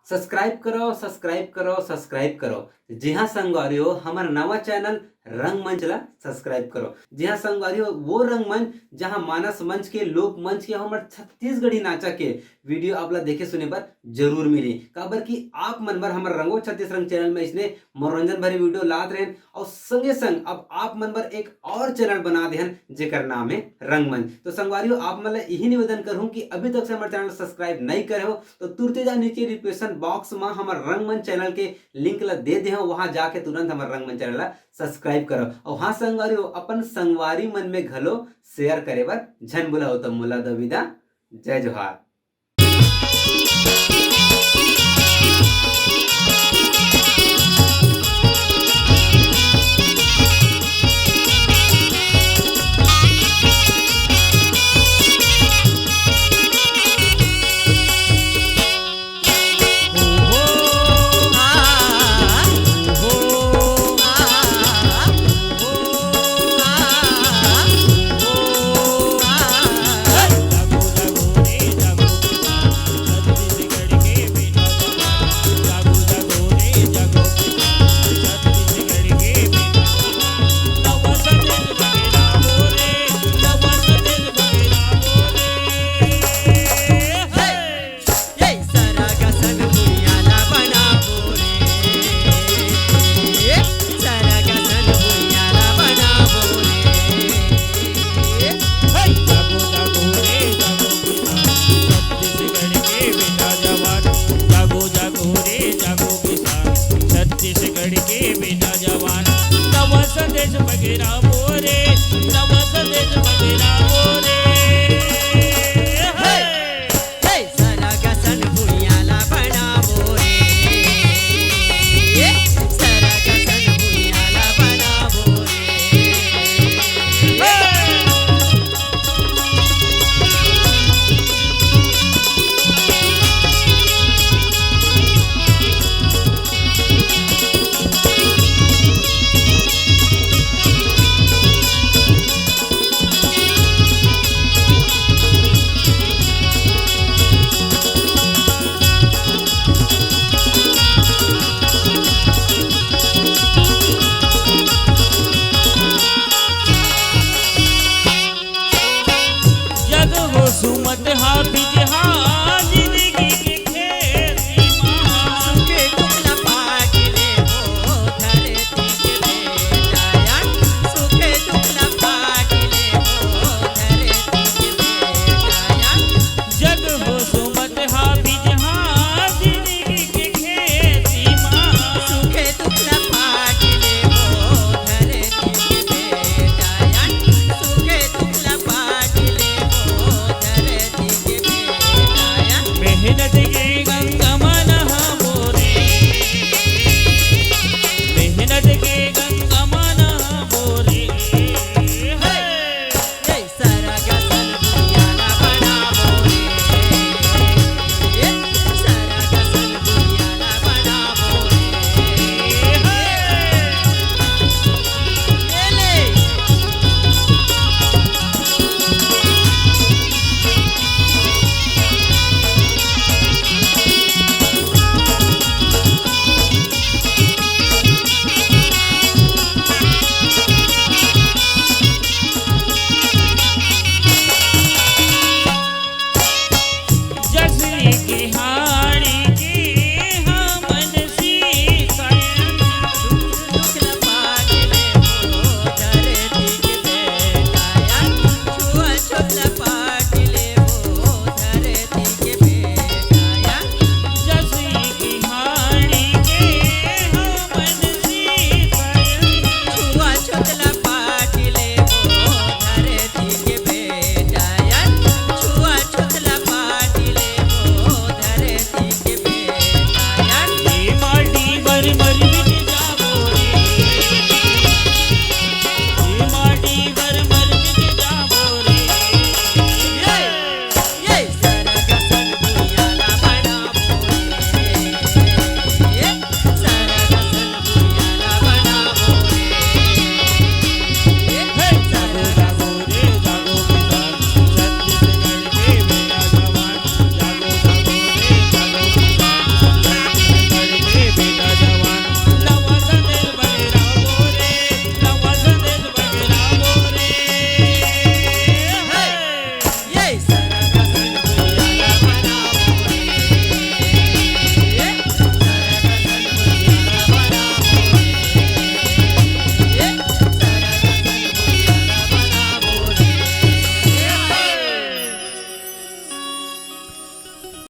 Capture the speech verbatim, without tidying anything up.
Subscribe करो, subscribe करो, subscribe करो। जी हाँ संगवारी हो, हमर नवा चैनल रंगमंच ला सब्सक्राइब करो। जी हाँ संगवारी हो, वो रंगमंच जहाँ मानस मंच के, लोक मंच के, हमर छत्तीसगढ़ी नाचा के वीडियो आप ला देखे सुने बर जरूर मिली। काबर कि आप मन बर हमर रंगो छत्तीस रंग चैनल में इसने मनोरंजन भरे वीडियो लात रहेन और संगे संग अब आप मन बर एक और चैनल बना देहन जेकर नाम है रंगमंच। तो संगवारी हो, आप मन ला यही निवेदन करूँ कि अभी तक से हमर चैनल सब्सक्राइब नहीं करे हो तो तुरते जा नीचे डिस्क्रिप्शन बॉक्स में हमर रंगमंच चैनल के लिंक ला दे दे हो, वहां जाके तुरंत हमर रंगमंच चैनल ला सब्सक्राइब करो। और हाँ संगवारी हो, अपन संगवारी मन में घलो शेयर करे बर झन भुलाओ। तो मोला दो विदा, जय जोहार।